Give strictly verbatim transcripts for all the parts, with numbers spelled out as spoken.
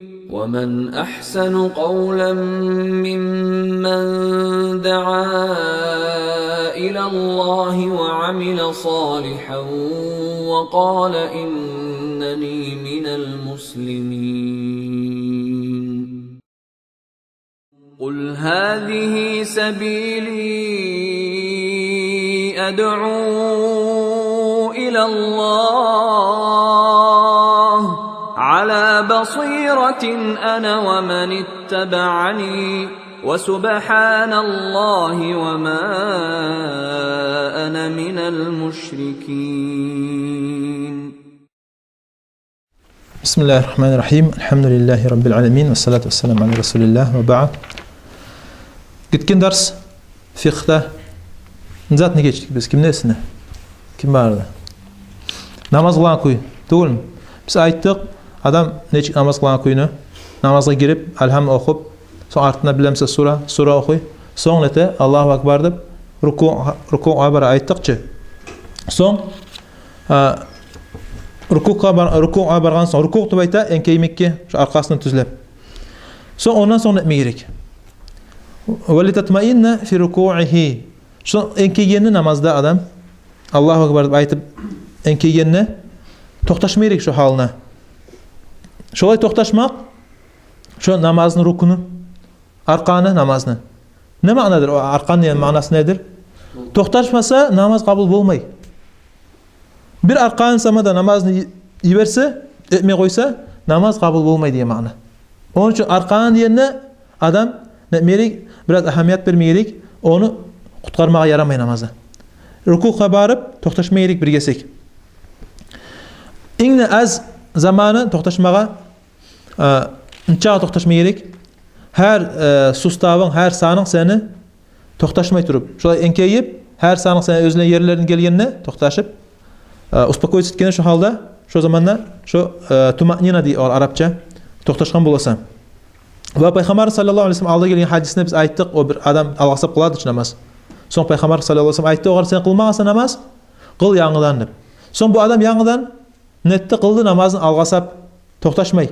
ومن أحسن قولا ممن دعا إلى الله وعمل صالحا وقال إنني من المسلمين. قل هذه سبيلي أدعو إلى الله على بصيرة أنا ومن اتبعني وسبحان الله وما أنا من المشركين. بسم الله الرحمن الرحيم. الحمد لله رب العالمين. والصلاة والسلام على رسول الله وبعد. Гетген дарс фикъгьда не затны гечдик биз? Кимни эсинде? Ким бар эди? Намаз къылагъан кюй, тюгюлмю? Биз айтдыкъ, адам нечик намаз къылагъан кюйню, намазгъа гирип, Алгьам охуп, сонг артында билемсе сура, сура охуй, сонг нете, Аллагьу акбар деп, руку, рукугъа бара, айтдыкъ чы. Сонг А, рукугъа бар-, рукугъа баргъан сонг, рукугъ деп айта энкеймекге, шо аркъасын тюзлеп. Сонг, ондан сонг не этме герек? ولتطمئن في ركوعه. Шо энкейгенде намазда адам, Аллагьу акбар деп айтып, энкейгенде токъташма герек шо гьалына. Шолай токъташмакъ, шо намазны рукну, арканы намазны. Не маънадыр о аркан деген маънасы недир? Токъташмаса, намаз къабул болмай. Бир аркан сама да намазны йиберсе, этмей къойса, намаз къабул болмай деген маъна. Ону учун аркан дегенде адам не этме герек, бираз агьамият берме герек, ону къутгъармагъа ярамай намазда. Рукугъа барып токъташма герек бир гесек. Инг де аз заманы токъташмагъа А, нечакъы токъташма герек? Гьар, э, суставынг, гьар санынг сени токъташмай туруп, шолай энкейип, гьар санынг сени оьзюне ерлерине гелгенде токъташып, э, успокоиться этгенде шо гьалда, шо заманда шо, э, тумаънина дей олар арапча, токъташгъан боласан. Ва Пайхаммар саллаллагьу алайгьи ва саллам алда гелген гьадисинде биз айтдыкъ, о бир адам алгъасап къыладычы намаз. Сонг Пайхаммар саллаллагьу алайгьи ва саллам айтды огъар: «Сен къылмагъансан намаз, къыл янгыдан», — деп. Сонг бу адам янгыдан нетди, къылды намазын алгъасап, токъташмай.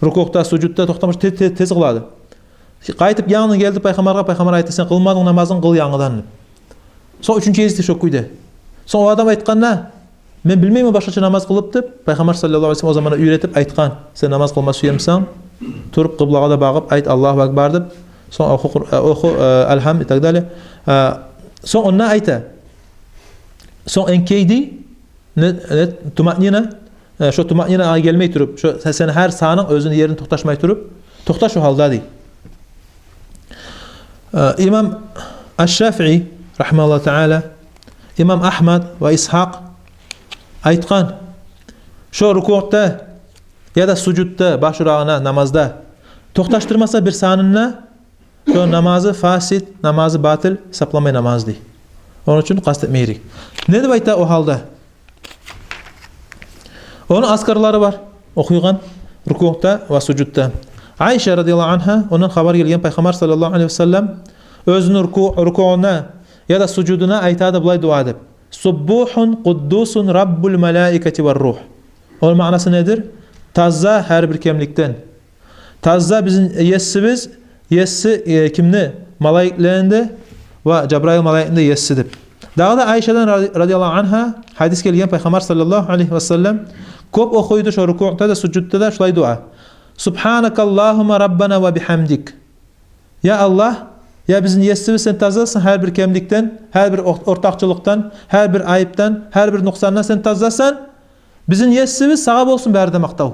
Рукугъда, сужудда токътамай, те-, те-, тез къылады. Къайтып янгыдан гелди Пайхаммаргъа, Пайхаммар айтды: «Сен къылмадынг намазынг, къыл янгыдан», — деп. Сонг уьчюнчю гезик де шо кюйде. Сонг о адам айтгъанда: «Мен билмеймен башгъача намаз къылып», — деп, Пайхаммар саллаллагьу алайгьи ва саллам о заманда уьйретип айтгъан: «Сен намаз къылма сюемсен, туруп къыблагъа да багъып айт: „Аллагьу акбар“, — деп, сонг оху Къур-, э, оху, э, «Алгьам» и так далее. Э, сонг онда айта. Сонг энкейди, не, не, тумаънина, э, шо тумаънинагъа гелмей туруп, шо се-, сени гьар санынг оьзюню еринде токъташмай туруп, токъта шо гьалда, дей. Э, имам Аш-Шафии, рагьимагьуллагьу таала, имам Агьмад ва Исгьакъ айтгъан: шо рукугъда яда сужудда, баш урагъына, намазда токъташдырмаса бир санын да, шо намазы фасид, намазы батыл, сапламай намаз, дей. Ону учун къаст этме герек. Не деп айта о гьалда? Ону азкарлары бар охуйгъан рукугъда ва сужудда. Айша радияллагьу ангьа, ондан хабар гелген, Пайхаммар саллаллагьу алайгьи ва саллам оьзюню руку-, рукугъуна яда сужудуна айтады булай дуа деп: «Суббухун къуддусун раббул малаикати вар ругь». Ону маънасы недир? Таза гьар бир кемликден. Таза бизин есибиз, еси, э, кимни? Малайиклени де ва Жабраил малайикни де еси деп. Дагъы да Айшадан ради-, радияллагьу ангьа гьадис гелген, Пайхаммар саллаллагьу алайгьи ва саллам кёп охуйду шо рукугъда да, сужудда да шулай дуа: «Субгьанакаллагьумма раббана ва бигьамдик». Я Аллагь, я бизин есибиз, сен тазасан гьар бир кемликден, гьар бир ор-, ортакъчылыкъдан, гьар бир айыпдан, гьар бир нукъсандан сен тазасан. Бизин есибиз, сагъа болсун бары да макътав.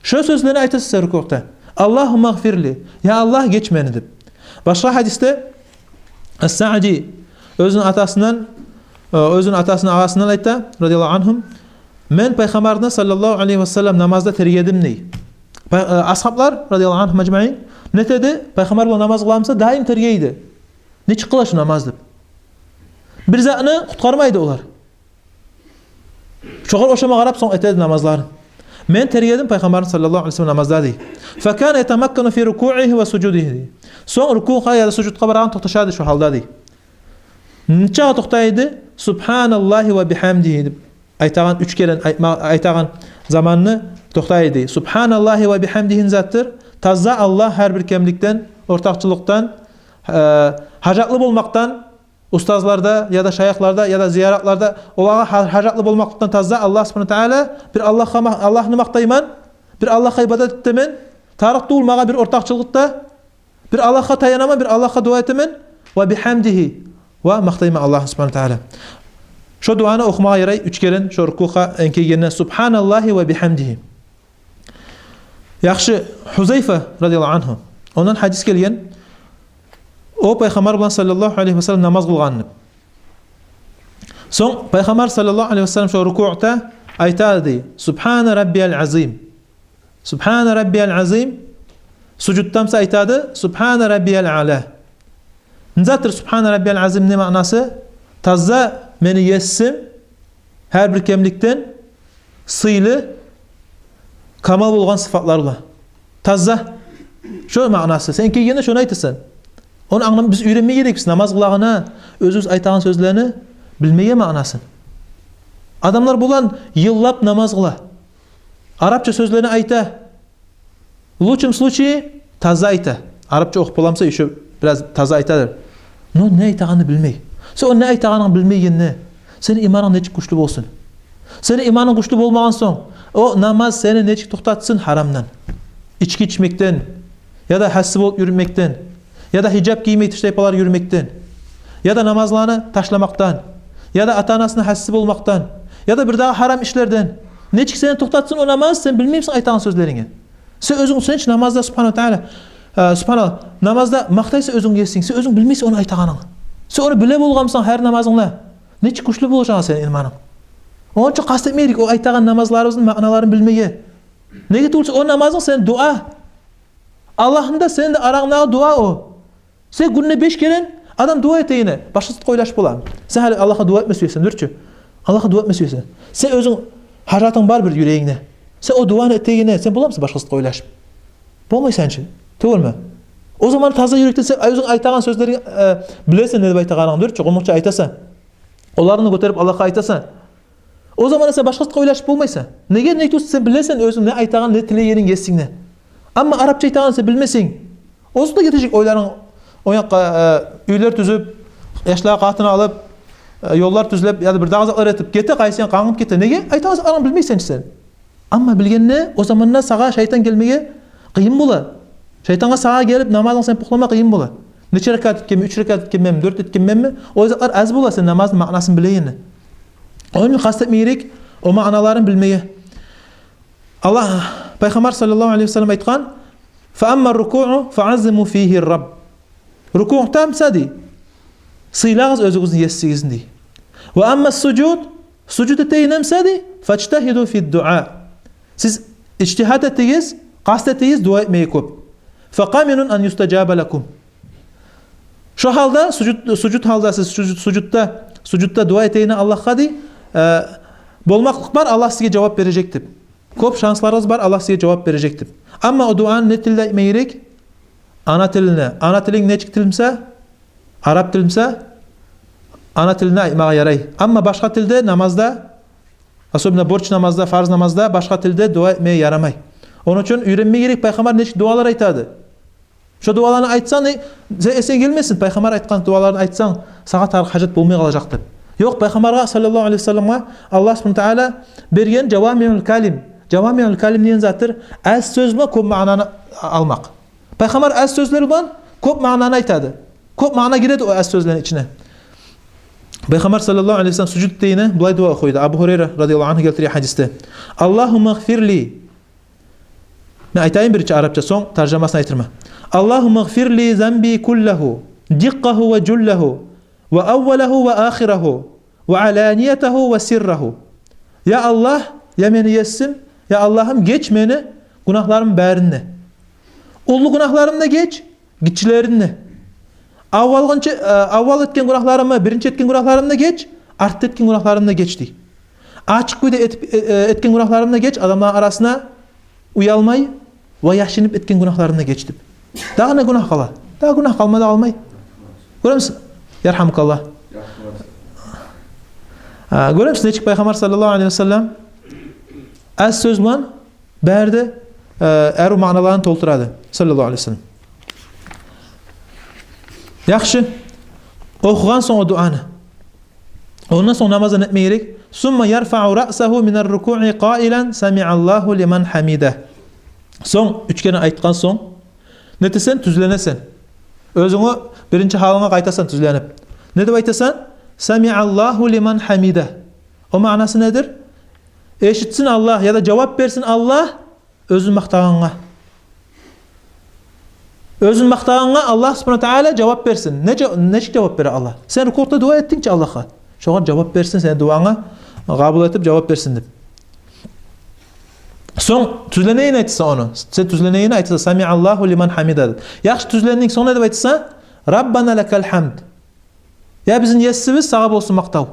Шо сёзлени айтасыз сен рукугъда. «Аллагьумма гъфирли», я Аллагь, геч мени деп. Башгъа гьадисде Ас-Саади оьзюню атасындан, э, оьзюню атасыны агъасындан айта, радияллагьу ангьум: «Мен Пайхаммарны саллаллагьу алайгьи ва саллам намазда тергедим», — дей. Пай-, э, асгьаблар, радияллагьу ангьум ажмаин, нетеди, Пайхаммар булан намаз къыламыса, даим тергейди. Нечик къыла шу намаз деп. Бир затны къутгъармайды олар. Шогъар ошама къарап сонг этеди намазларын. Мен тергедим Пайхаммарны саллаллагьу алайгьи ва саллам намазда, дей. «Факана ятамаккану фи рукугьигьи ва сужудигьи», дей. Сонг рукугъгъа яда сужудгъа барагъан токъташады шо гьалда, дей. Нечакъы токътайды? «Субгьаналлагьи ва бигьамдигьи» деп айтагъан, уьч керен айтма-, айтагъан заманны токътай дей. Субгьаналлагьи ва бигьамдигьи затдыр. Таза Аллагь гьар бир кемликден, ортакъчылыкъдан, э, гьажатлы болмакъдан, устазларда яда шайыхларда яда зияратларда, олагъа гьа-, гьажатлы болмакълыкъдан таза Аллагь субгьанагьу ва тааля. Бир Аллагьгъа, Аллагьны макътайман, бир Аллагьгъа ибадат этемен. Тарыкъ тюгюл магъа бир ортакъчылыкъда, бир Аллагьгъа таянаман, бир Аллагьгъа дуа этемен. Ва бигьамдигьи. Ва макътайман Аллагьны субгьанагьу ва тааля. Шо дуаны охумагъа ярай уьч керен, шо рукугъа энгейгенде, субгьаналлагьи ва бигьамдигьи. Яхшы, Гьузайфа радияллагьу ангьу, ондан гьадис гелген, о Пайхаммар булан саллаллагьу алайгьи ва саллам намаз къылгъанны. Сонг Пайхаммар саллаллагьу алайгьи ва саллам шо рукугъда айтады дей: «Субгьана раббиял азим». «Субгьана раббиял азим». Сужудда буса айтады: «Субгьана раббиял аъла». Не затдыр «Субгьана раббиял азим»? Не маънасы? Таза мени есим, гьар бир кемликден сыйлы, камал болгъан сыфатлар булан. Таза. Шо маънасы. Сен гелгенде шону айтасан. Ону англама, биз уьйренме герекбиз намаз къылагъанда оьзюбюз айтагъан сёзлени билмеге маънасын. Адамлар булан йыллап намаз къыла. Арапча сёзлени айта. В лучшем случае таза айта. Арапча охуп боламса, ещё бираз таза айтадыр. Но не айтагъанны билмей. Сен о не айтагъанны билмейгенде, сени иманынг нечик гючлю болсун? Сени иманынг гючлю болмагъан сонг, о намаз сени нечик токътатсын гьарамдан? Ички ичмекден, яда гьасси болуп юрюмекден, яда гьижап гиймей тыш тайпалар юрюмекден, яда намазланы ташламакъдан, яда ата-анасына гьасси болмакъдан, яда бирдагъы гьарам ишлерден. Нечик сени токътатсын о намаз, сен билмеймисен айтагъан сёзлеринге? Сен оьзюнг, сен чи намазда, субгьанагьу ва тааля, э, субгьаналлагь, намазда макътайсан оьзюнг есинг, сен оьзюнг билмейсен ону айтагъанынгны. Сен ону биле болгъанмусан гьар намазынгда, нечик гючлю болажакъ сени иманынг. Ону учун къаст этме герек о айтагъан намазларыбызны маъналарын билмеге. Неге тюгюл десе, о намазынг сени дуа. Аллагьны да, сени де арангдагъы дуа о. Сен гюнде беш керен адам дуа этегенде, башгъа затгъа ойлашып боламы? Сен гьали Аллагьгъа дуа этме сюесен, дюр чю. Аллагьгъа дуа этме сюесен. Сен оьзюнг, гьажатынг бар бир юрегингде. Сен о дуаны этегенде, сен боламысан башгъа затгъа ойлашып? Болмайсан чы, тюгюлмю? О заман таза юрекден сен оьзюнг айтагъан сёзлеринг, э, билесен не деп айтагъанынгны, дюр чю, къумукъча айтасан. Оланы гётерип Аллагьгъа айтасан. О заман сен башгъа затгъа ойлашып болмайсан. Неге? Неге тюгюл десе, сен билесен оьзюнг не айтагъан, не тилейгенинг есингде. Амма арапча айтагъанны сен билмесенг, оьзюнг де гетежек ойларынг о якъгъа, э, уьйлер тюзюп, яшлагъа къатын алып, э, ёллар тюзлеп, яда бирдагъы затлар этип гете, къайсы янынг къангып гете. Неге? Айтагъан затларынгны билмейсен чи сен. Амма билгенде, о заманда сагъа шайтан гелмеге къыйын бола. Шайтангъа сагъа гелип намазынг сени пухлама къыйын бола. Нече ракаат этгенмен, уьч ракаат этгенменми, дёрт этгенменми? О затлар аз бола сен намазны маънасын билегенде. Ону учун къаст этме герек о маъналарын билмеге. Аллагь, Пайхаммар саллаллагьу алайгьи ва саллам айтгъан: «Фа амма рукуъу фа аззиму фигьи рабб». Рукуъда буса дей, сыйлагъыз оьзюгюзню есигизни дей. «Ва амма сужуд», сужуд этегенде буса дей, «фажтагьиду фи дуа». Сиз ижтигьад этигиз, къаст этигиз дуа этмеге кёп. «Фа къаминун ан юстажаба лакум». Шо гьалда, сужуд, сужуд гьалда сиз, сужуд, сужудда, сужудда дуа этегенде Аллагьгъа дей, э, болмакълыкъ бар, Аллагь сизге жавап бережек деп. Кёп шансларыгъыз бар, Аллагь сизге жавап бережек деп. Амма о дуаны не тилде этме герек? Ана тилинде. Ана тилинг нечик тил буса? Арап тил буса, ана тилинде айтмагъа ярай. Амма башгъа тилде намазда, особенно борч намазда, фарз намазда башгъа тилде дуа этмеге ярамай. Ону учун уьйренме герек Пайхаммар нечик дуалар айтады. Шо дуаланы айтсанг, не, сен эсенг гелмесин, Пайхаммар айтгъан дуаларын айтсанг, сагъа тарыкъ гьажат болмай къалажакъ деп. Ёкъ, Пайхаммаргъа саллаллагьу алайгьи ва салламгъа Аллагь субгьанагьу ва тааля берген жавамиъул калим. Жавамиъул калим деген затдыр аз сёз булан кёп маънаны алмакъ. Пайхаммар аз сёзлер булан кёп маънаны айтады. Кёп маъна гиреди о аз сёзлени ичине. Пайхаммар саллаллагьу алайгьи ва саллам сужуд этегенде булай дуа охуйду. Абу Гьурайра радияллагьу ангьу гелтирген гьадисде: «Аллагьумма гъфирли». Мен айтайым биринчи арапча, сонг таржамасын айтырман. «Аллагьумма гъфирли занби куллагьу, диккъагьу ва жуллагьу, ва аввалагьу ва ахирагьу, ва аланиятагьу ва сиррагьу». Я Аллагь, я мени есим, я Аллагьым, геч мени гюнагьларымны барын да. Уллу гюнагьларымны да геч, гиччилерин де. Аввалгъынча, э, аввал этген гюнагьларымны, биринчи этген гюнагьларымны да геч, артда этген гюнагьларымны да геч дей. Ачыкъ кюйде этип, э, э, этген гюнагьларымны да геч, адамланы арасына уялмай ва яшынып этген гюнагьларымны да геч деп. Дагъы не гюнагь къала? Дагъы гюнагь къалмады, къалмай. Гёремисиз? Ярхамукаллагь. А, гёремисиз, нечик Пайхаммар саллаллагьу алайгьи ва саллам аз сёз булан бары да, э, арив маъналарын толтурады, саллаллагьу алайгьи ва саллам. Яхшы. Охугъан сонг о дуаны, ондан сонг намазда не этме герек? «Сумма ярфаъу раъсагьу минар рукуъи къаилан: самиъаллагьу лиман гьамидагь». Сонг уьч керен айтгъан сонг, не этесен? Тюзленесен. Оьзюнгню биринчи гьалынга къайтасан тюзленип. Не деп айтасан? «Самиъаллагьу лиман гьамидагь». О маънасы недир? Эшитсин Аллагь, яда жавап берсин Аллагь оьзюн макътагъангъа. Оьзюн макътагъангъа Аллагь субгьанагьу ва тагьала жавап берсин. Не жа-, нечик жавап бере Аллагь? Сен рукуъда дуа этдинг чи Аллагьгъа. Шогъар жавап берсин, сени дуангны къабул этип жавап берсин деп. Сонг тюзленейин айтса ону. Сен тюзленейин айтса, «Самиъаллагьу лиман гьамидагь» деп. Яхшы, тюзлендинг, сонг не деп айтса? «Раббана лакал гьамд». Я бизин есибиз, сагъа болсун макътав.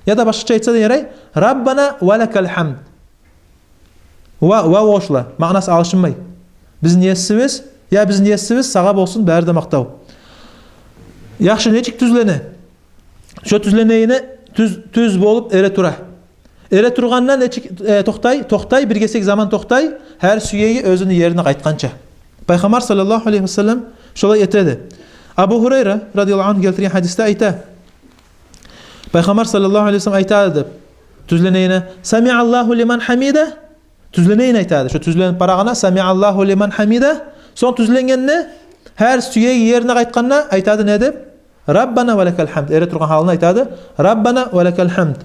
Яда башгъача айтса да ярай, «Раббана ва лакал гьамд». Ва, ва къошула, маънасы алышынмай. Бизин есибиз, я бизин есибиз, сагъа болсун бары да макътав. Яхшы, нечик тюзлене? Шо тюзленейине тюз, тюз болуп эретура. Эретургъанда нечик, э, токътай? Токътай, бир гесек заман токътай, гьар сюеги оьзюню ерине къайтгъанча. Пайхаммар саллаллагьу алайгьи ва саллам шолай этеди. Абу Гьурайра радияллагьу ангьу гелтирген гьадисде айта. Пайхаммар саллаллагьу алайгьи ва саллам айтады деп, тюзленейине, «Самиъаллагьу лиман гьамидагь», тюзленейин айтады. Шо тюзленип барагъанда, «Самиъаллагьу лиман гьамидагь», сонг тюзленгенде, гьар сюеги ерине къайтгъанда айтады не деп? «Раббана ва лакал гьамд». Эретургъан гьалында айтады, «Раббана ва лакал гьамд».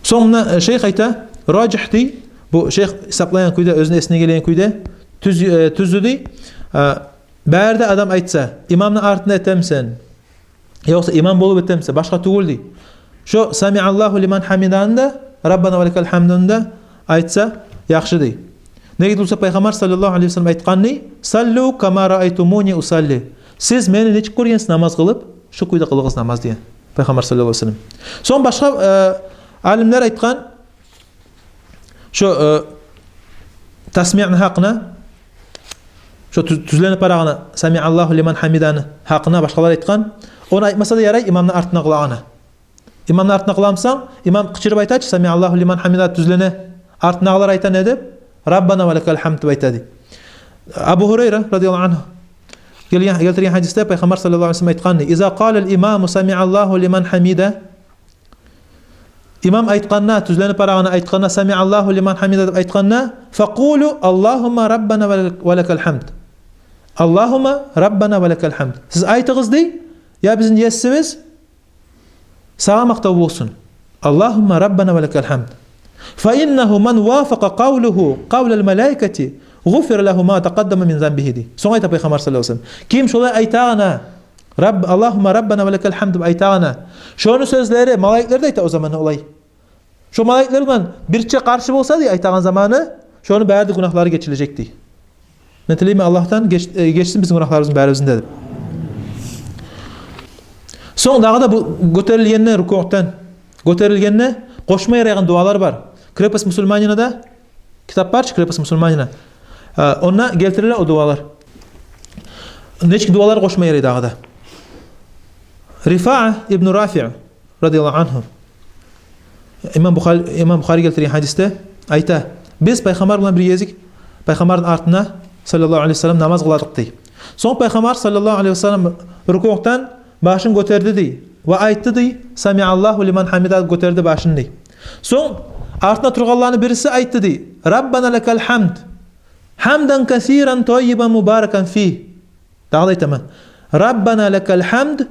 Сонг муна, э, шейх айта, ражигь дей, бу шейх гьисаплагъан кюйде, оьзюню эсине гелген кюйде, тюз, э, тюзю дей, э, бары да адам айтса, имамны артында этемисен, ёкъса имам болуп этемисен, башгъа тюгюл дей. Шо «Самиъаллагьу лиман гьамидагьны» да, «Раббана ва лакал гьамдуну» да айтса, яхшы дей. Неге тюгюл буса, Пайхаммар саллаллагьу алайгьи ва саллам айтгъан дей: «Саллу кама раайтумуни усалли». Сиз мени нечик гёргенсиз намаз къылып, шо кюйде къылыгъыз намаз, деген Пайхаммар саллаллагьу алайгьи ва саллам. Сонг башгъа, э, алимлер айтгъан, шо, э, тасмиъни гьакъына, шо тюз-, тюзленип барагъаны, «Самиъаллагьу лиман гьамидагьны» гьакъына башгъалар айтгъан, ону айтмаса да ярай имамны артына къылагъаны. Имамны артына къыламысан, имам къычырып айта чы, «Самиъаллагьу лиман гьамидагь» тюзлене, артындагъылар айта не деп? «Раббана ва лакал гьамд» деп айта дей. Абу Гьурайра радияллагьу ангьу гелген, гелтирген гьадисде Пайхаммар саллаллагьу алайгьи ва саллам айтгъан дей: «Иза къалал имаму: самиъаллагьу лиман гьамидагь». Имам айтгъанда, тюзленип барагъаны айтгъанда, «Самиъаллагьу лиман гьамидагь» деп айтгъанда, «факъулу: Аллагьумма раббана ва лак-, ва лакал гьамд». «Аллагьумма раббана ва лакал гьамд». Сиз айтыгъыз дей, я бизин есибиз, сагъа макътав болсун. «Аллагьумма раббана ва лакал гьамд. Фа иннагьу ман вафакъа къавлугьу къавлал малаикати, гъуфира лагьу ма такъаддама мин занбигьи», дей. Сонг айта Пайхаммар саллаллагьу алайгьи ва саллам: ким шолай айтагъанда, «Рабб, Аллагьумма раббана ва лакал гьамд» деп айтагъанда, шону сёзлери, малайиклер де айта о заманда олай. Шо малайиклер булан бирче къаршы болса дей айтагъан заманы, шону бары да гюнагьлары гечилежек дей. Мен тилеймен Аллагьдан геч-, э, гечсин бизин гюнагьларыбызны барыбызны да деп. Сонг дагъы да бу гётерилгенде, рукуъдан гётерилгенде къошма ярайгъан дуалар бар. «Крепость мусульманина» да, китап бар чы, «Крепость мусульманина». Э, онда гелтириле о дуалар. Нечик дуалар къошма ярай дагъы да. Рифаа ибну Рафиъ радияллагьу ангьу, имам Бухари, имам Бухари гелтирген гьадисде айта: «Биз Пайхаммар булан бир гезик Пайхаммарны артына, саллаллагьу алайгьи ва саллам, намаз къыладыкъ», дей. Сонг Пайхаммар саллаллагьу алайгьи ва саллам рукуъдан башын гётерди дей, ва айтды дей: «Самиъаллагьу лиман гьамидагь», гётерди башын дей. Сонг артында тургъанланы бириси айтды дей: «Раббана лакал гьамд, гьамдан касиран таййибан мубаракан фигь». Дагъы да айтаман: «Раббана лакал гьамд,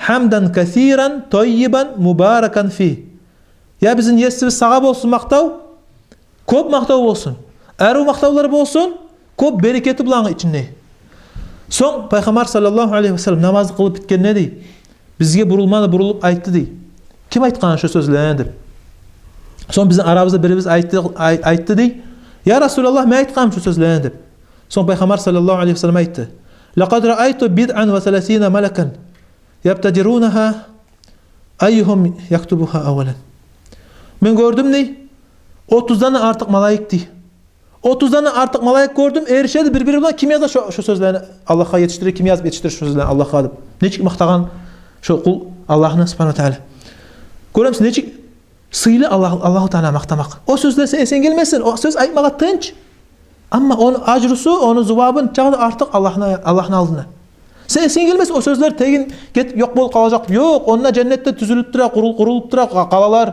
гьамдан касиран таййибан мубаракан фигь». Я бизин есибиз, сагъа болсун макътав, кёп макътав болсун, арив макътавлар болсун, кёп берекети булангъы ичинде. Сонг Пайхаммар саллаллагьу алайгьи ва саллам намазны къылып битгенде дей, бизге бурулмады, бурулуп айтды дей: «Ким айтгъан шо сёзлени?» деп. Сонг бизин арабызда бирибиз айтды, ай-, айтды дей: «Я Расулаллагь, мен айтгъанмы шо сёзлени?» деп. Сонг Пайхаммар саллаллагьу алайгьи ва саллам айтды: «Лакъад раайту бидъан ва саласина малакан ябтадирунагьа айюгьум яктубугьа аввалан». Мен гёрдюм дей, отуздан артыкъ малайик дей. Отуздан артыкъ малайик гёрдюм, эришеди бир-бири булан, ким яза шо, шо сёзлени Аллагьгъа етишдире, ким язып етишдире шо сёзлени Аллагьгъа деп. Нечик макътагъан шо къул Аллагьны субгьанагьу ва тагьала. Гёремисиз, нечик сыйлы Аллагь, Аллагьу Тааланы макътамакъ. О сёзлер сен эсенге гелмесин, о сёз айтмагъа тынч. Амма ону ажрусу, ону зувабы чагъы да артыкъ Аллагьны, Аллагьны алдында. Сен эсенге гелмесин, о сёзлер тегин гетип ёкъ болуп къалажакъ. Ёкъ, онда женнетде тюзюлюп тура, къурул-, къурулуп тура къа-, къалалар.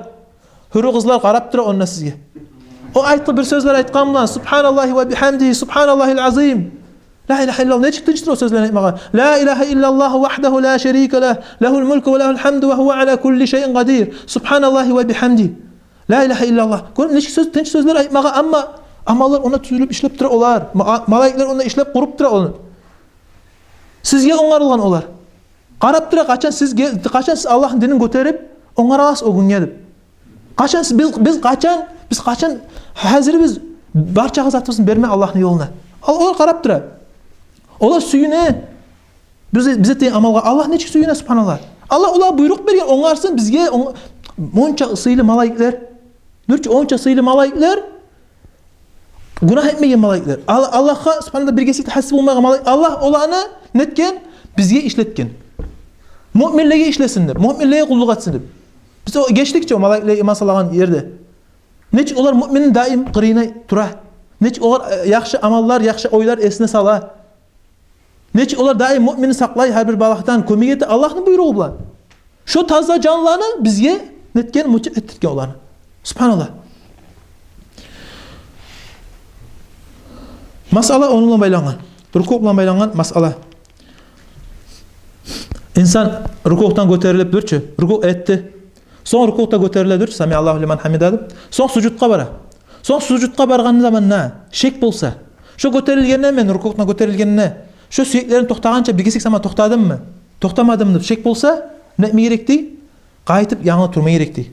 Гьюрю къызлар къарап тура онда сизге. О айтгъан бир сёзлер айтгъан булан, «Субгьаналлагьи ва бигьамдигьи, субгьаналлагьил азим». Ла илагьа иллаллагь, нечик тынчдыр о сёзлени айтмагъа. «Ла илагьа иллаллагьу вагьдагьу ла шарика лагь, лагьул мулку ва лагьул гьамду ва гьува ала кулли шайин къадир. Субгьаналлагьи ва бигьамдигьи». Ла илагьа иллаллагь. Гёрдюнгмю, нечик сёз, тынч сёзлер айтмагъа, амма амаллар онда тюзюлюп ишлеп тура олар. Ма-, малайиклер онда ишлеп къуруп тура ону. Сизге онгарылгъан олар. Къарап тура, къачан сизге, къачан сиз Аллагьны динин гётерип, онгарасыз о гюнге деп. Къачан сиз, биз, биз къачан, биз къачан гьазирбиз барча затыбызны берме Аллагьны ёлуна. Ал, олар къарап тура. Олар сююне. Биз, биз этеген амалгъа Аллагь нечик сююне, субгьаналлагь. Аллагь олагъа буйрукъ берген, онгарсын бизге, он-, монча сыйлы малайиклер. Дюрчю, онча сыйлы малайиклер. Гюнагь этмеген малайиклер. Ал-, Аллагьгъа, субгьаналлагь, бир гесек де гьасси болмагъан малайик. Аллагь оланы нетген? Бизге ишлетген. Муъминлеге ишлесин деп, муъминлеге къуллукъ этсин деп. Биз о гечдик чи о малайиклеге иман салагъан ерде. Нечик олар муъминни даим къырыйына тура. Нечик олар, э, яхшы амаллар, яхшы ойлар эсине сала. Нечик олар даим муъминни сакълай гьар бир балагьдан, кёмек эте Аллагьны буйругъу булан. Шо таза жанланы бизге нетген, мутиъ этдирген оланы. Субгьаналлагь. Масъала ону булан байлангъан. Рукуъ булан байлангъан масъала. Инсан рукуъдан гётерилип дюрчю, рукуъ этди. Сонг рукуъдан гётериле дюрчю, «Самиаллагьу лиман гьамидагь» деп. Сонг сужудгъа бара. Сонг сужудгъа баргъан заманда шек болса, шо гётерилгенде, мен рукуъдан гётерилгенде, шо сюеклерим токътагъанча бир гесек сама токътадыммы, токътамадыммы деп шек болса, не этме герек дей? Къайтып янгы турма герек дей.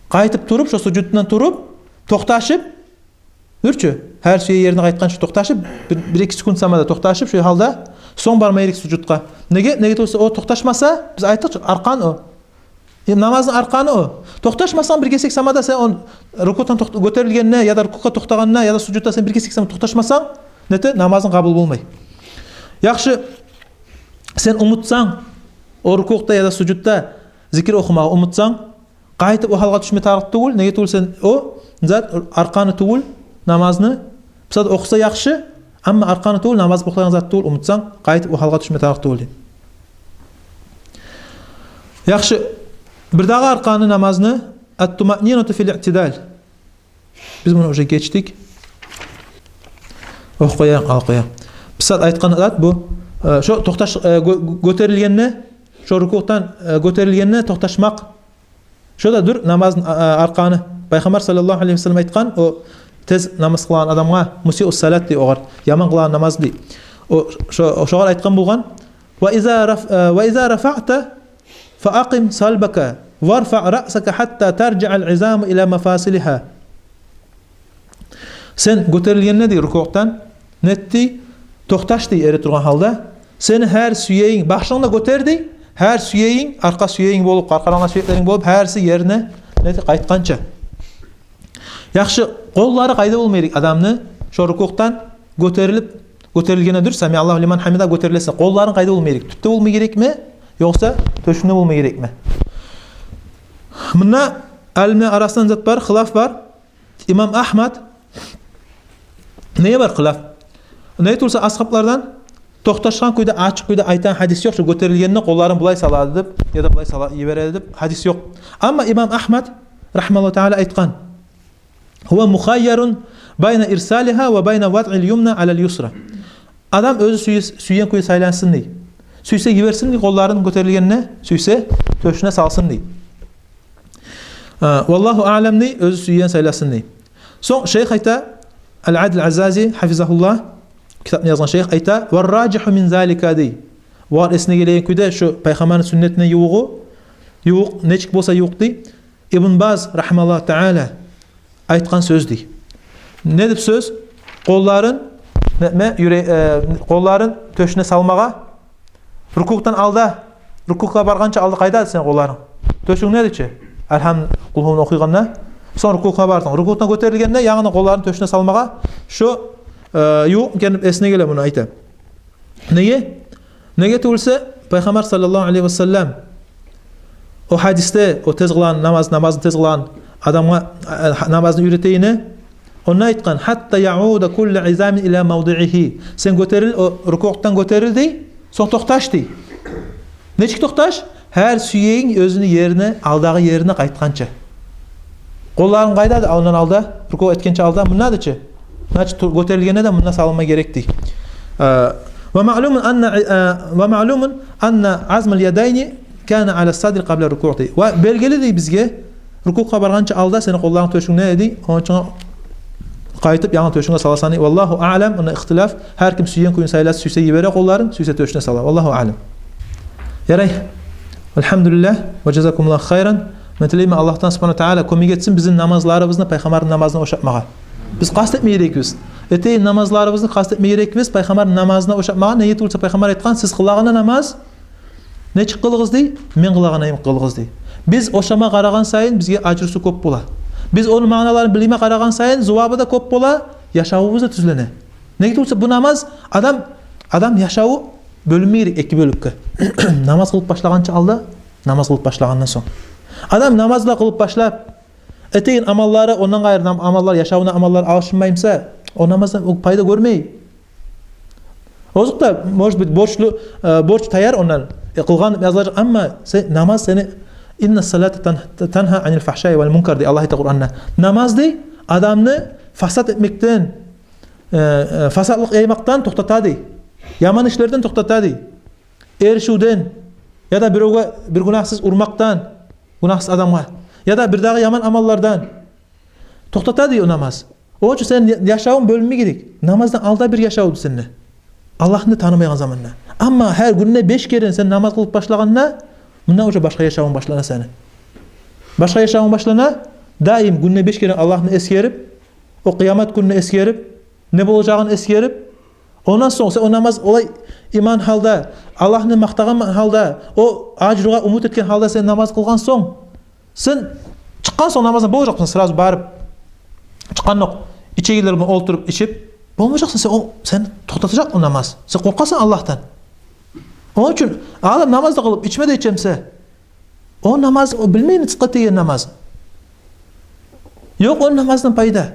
Къайтып туруп, шо сужуддан туруп, токъташып, дюрчю, гьар сюе ерине къайтгъанча токъташып, бир, бир-эки секунд сама да токъташып, шо гьалда сонг барма герек сужудгъа. Неге? Неге десе, о токъташмаса, биз айтдыкъ чы, аркан о. Э, намазны арканы о. Токъташмасанг, бир гесек сама да сен он рукуъдан токът-, гётерилгенде, яда рукуъгъа токътагъанда, яда сужудда сен бир гесек сама токъташмасанг, нете, намазынг къабул болмай. Яхшы, сен унутсанг, о рукуъда яда сужудда зикир охумагъа унутсанг, къайтып о гьалгъа тюшме тарыкъ тюгюл, неге тюгюл сен о зат арканы тюгюл намазны, бусагьат охуса яхшы, амма арканы тюгюл, намаз бокълагъан зат тюгюл, унутсанг, къайтып о гьалгъа тюшме тарыкъ тюгюл дей. Яхшы, бирдагъы арканы намазны, ат-тумаънинату фил иътидал. Биз муну уже гечдик. Охуп къояйыкъ, алып къояйыкъ. Бусагьат айтгъан зат бу, э, шо токъташ-, э, гё-, гётерилгенде, шо рукуъдан, э, гётерилгенде токъташмакъ. Шо да дюр намазны, а, а, арканы. Пайхаммар саллаллагьу алайгьи ва саллам айтгъан, о тез намаз къылагъан адамгъа, мусиъу салат дей огъар, яман къылагъан намаз дей. О, шо, шогъар айтгъан болгъан: «Ва иза раф-, э, ва иза рафаъта фа акъим салбака, варфаъ раъсака хьатта таржиъал изаму ила мафасилигьа». Сен гётерилгенде дей рукуъдан, нет дей, токъташ дей эретургъан гьалда. Сени гьар сюегинг, башынгны гётер дей, гьар сюегинг, аркъа сюегинг болуп, къаркъарангда сюеклеринг болуп, гьариси ерине, нет, къайтгъанча. Яхшы, къоллары къайда болма герек адамны, шо рукуъдан гётерилип, гётерилгенде дюр, «Самиаллагьу лиман гьамидагь» гётерилесе, къолларын къайда болма герек? Тюпде болма герекми, ёкъса тёшюнде болма герекми? Мунда алимлер арасында зат бар, хилаф бар. Имам Агьмад, неге бар хилаф? Неге тюгюлсе, асгьаблардан токъташгъан кюйде, ачыкъ кюйде айтагъан гьадис ёкъ, шо гётерилгенде къолларын булай салады деп, яда булай сала-, йибереди деп гьадис ёкъ. Амма имам Агьмад, рагьимагьуллагьу таала, айтгъан: «Гьува мухайярун байна ирсалигьа ва байна вадъил юмна алал юсра». Адам оьзю сюе-, сюйген кюйде сайлансын дей. Сюйсе йиберсин дей къолларын гётерилгенде, сюйсе тёшюне салсын дей. А, валлагьу аълам дей, оьзю сюйген сайласын дей. Сонг шейх айта, Ал-Адил Азази, гьафизагьуллагь, китапны язгъан шейх, айта: «Вар ражигьу мин залика», дей. Вар эсине гелеген кюйде, шо Пайхаммарны сюннетине ювугъу, ювукъ, нечик болса ювукъ дей. Ибн Баз, рагьимагьуллагьу таала, айтгъан сёз дей. Не деп сёз? Къолларын, не, ме, юре-, э, къолларын тёшюне салмагъа, рукуъдан алда, рукуъгъа баргъанча алда къайда эди сени къолларынг? Тёшюнгде эди чи. Алгьам, Къулгьуну охуйгъанда, сонг рукуъгъа бардынг. Рукуъдан гётерилгенде янгы къолларын тёшюне салмагъа, шо, э, ювукъ экени эсине геле, муну айта. Неге? Неге тюгюлсе, Пайхаммар саллаллагьу алайгьи ва саллам о гьадисде, о тез къылагъан намаз, намазны тез къылагъан адамгъа, э, намазны уьйретейине, онда айтгъан: «Хатта яуда куллу изамин ила мавдиигьи». Сен гётерил, о рукуъдан гётерил дей, сонг токъташ дей. Нечик токъташ? Гьар сюегинг оьзюню ерине, алдагъы ерине къайтгъанча. Къолларынг къайдады ондан алда, рукуъ этгенче алда, мундады чы. Значит, ту-, гётерилгенде де мунда салынма герек дей. Э, ва маълумун анна, э, ва маълумун анна азмал ядайни кана ала садри къабла рукуъ дей. Ва белгили дей бизге, рукуъгъа баргъанча алда сени къолларынг тёшюнгде дей, ончун къайтып янгы тёшюнге саласан дей. Валлагьу аълам, онда ихтилаф, гьар ким сюйген кюйню сайласа, сюйсе йибере къолларын, сюйсе тёшюне сала. Валлагьу аълам. Ярай. Альгьамдулиллагь ва жазакумуллагьу хайран. Мен тилеймен Аллагьдан субгьанагьу ва таала кёмек этсин бизин намазларыбызны Пайхаммарны намазына ошатмагъа. Биз къаст этме герекбиз. Этейин намазларыбызны къаст этме герекбиз Пайхаммарны намазына ошатмагъа. Неге тюгюл буса Пайхаммар айтгъан: «Сиз къылагъан намаз нечик къылыгъыз дей, мен къылагъан йимик къылыгъыз дей». Биз ошама къарагъан сайын бизге ажрусу кёп бола. Биз ону маъналарын билме къарагъан сайын зувабы да кёп бола, яшавубуз да тюзлене. Неге тюгюл буса бу намаз, адам, адам яшаву бёлюнме герек эки бёлюкге. Намаз къылып башлагъанча алда, намаз къылып башлагъандан сонг. Адам намаз да къылып башлап, этеген амаллары, ондан къайры нам-, амаллар, яшавуна амаллар алышынмай буса, о намаздан о пайда гёрмей. Озокъда, может быть, борчлу, э, борч таяр ондан, э, къылгъан язылажакъ, амма се-, намаз сени, «Инна салата тан-, тангьа анил фахшаи вал мункар» дей Аллагь айта Къуранда. Намаз дей адамны фасат этмекден, э, э, фасатлыкъ яймакъдан токътата дей. Яман ишлерден токътата дей. Эришивден, яда биревге, бир гюнагьсыз урмакъдан, гюнагьсыз адамгъа, яда бирдагъы яман амаллардан токътата дей о намаз. Ону учун сени я-, яшавунг бёлюнме герек. Намаздан алда бир яшавунг сени, Аллагьны танымайгъан заманда. Амма гьар гюнде беш керен сен намаз къылып башлагъанда, мундан уже башгъа яшавунг башлана сени. Башгъа яшавунг башлана, даим гюнде беш керен Аллагьны эсгерип, о къыямат гюнню эсгерип, не болажагъын эсгерип, ондан сонг сен о намаз олай иман гьалда, Аллагьны макътагъан гьалда, о ажругъа умут этген гьалда сен намаз къылгъан сонг, сен чыкъгъан сонг намаздан болажакъсан сразу барып, чыкъгъандокъ ичегенлер булан олтуруп ичип болмажакъсан сен, о, сен токътажакъ о намаз. Сен къоркъасан Аллагьдан. Ону учун адам намаз да къылып ичме де ичемсе, о намаз, о билмейми сыдкъы деген намаз? Ёкъ о намаздан пайда.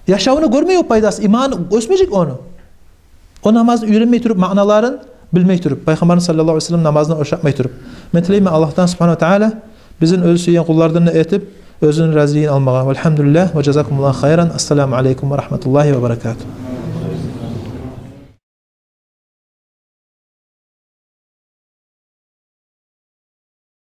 Яшавунда гёрмей о пайдасын, иманы оьсмежек ону. О намазны уьйренмей туруп, маъналарын билмей туруп, Пайхаммарны саллаллагьу алайгьи ва саллам намазына ошатмай туруп. Мен тилеймен Аллагьдан субгьанагьу ва таала бизин оьзю сюйген къуллардан этип, оьзюню разилигин алмагъа. Валгьамдулиллагь ва жазакумуллагьу хайран. Ассаламу алайкум ва рагьматуллагьи ва баракатугь.